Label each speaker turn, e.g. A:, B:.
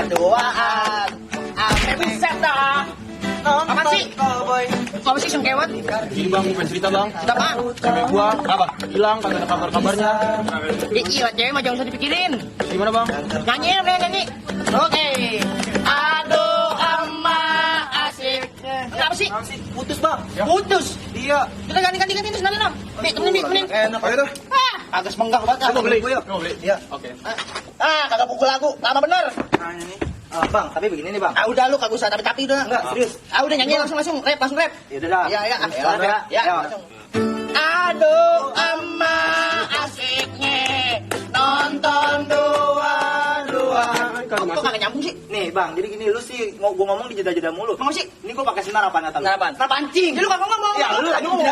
A: berduaan. Apa bisa dah? Apa sih?
B: Boy.
A: Apa sih yang kewat?
C: Ini bang, mau cerita bang.
A: Udah bang.
C: Cewek gua, apa? Hilang, kagak ada kabar-kabarnya.
A: Iya, cewek mah jangan usah dipikirin.
C: Gimana bang?
A: Nyanyi, nyanyi. Oke. Aduh, ama asik. Kenapa sih?
B: Putus bang.
A: Putus.
B: Iya.
A: Kita ganti terus nanti nam. Temenin.
B: Enak aja tuh.
A: Agak semenggak banget.
C: Mau beli?
B: Gue yuk.
C: Mau beli?
B: Iya.
C: Oke.
A: Kagak pukul aku. Lama bener.
B: Nanya nih. Bang, tapi begini nih bang.
A: Udah lu kagak usah tapi udah.
B: Enggak, serius.
A: Udah nyanyi langsung rap.
B: Ya udah dah.
A: Ya.
B: Ya.
A: Langsung. Aduh, ama asiknya nonton dua. Kok kagak nyambung sih?
B: Nih bang, jadi gini lu sih gue ngomong di jeda-jeda mulu.
A: Mau sih?
B: Ini gue pakai senar apa Natal?
A: Kenapa? Pancing. Lu kagak ngomong.
B: Ya lu lagi ngomong.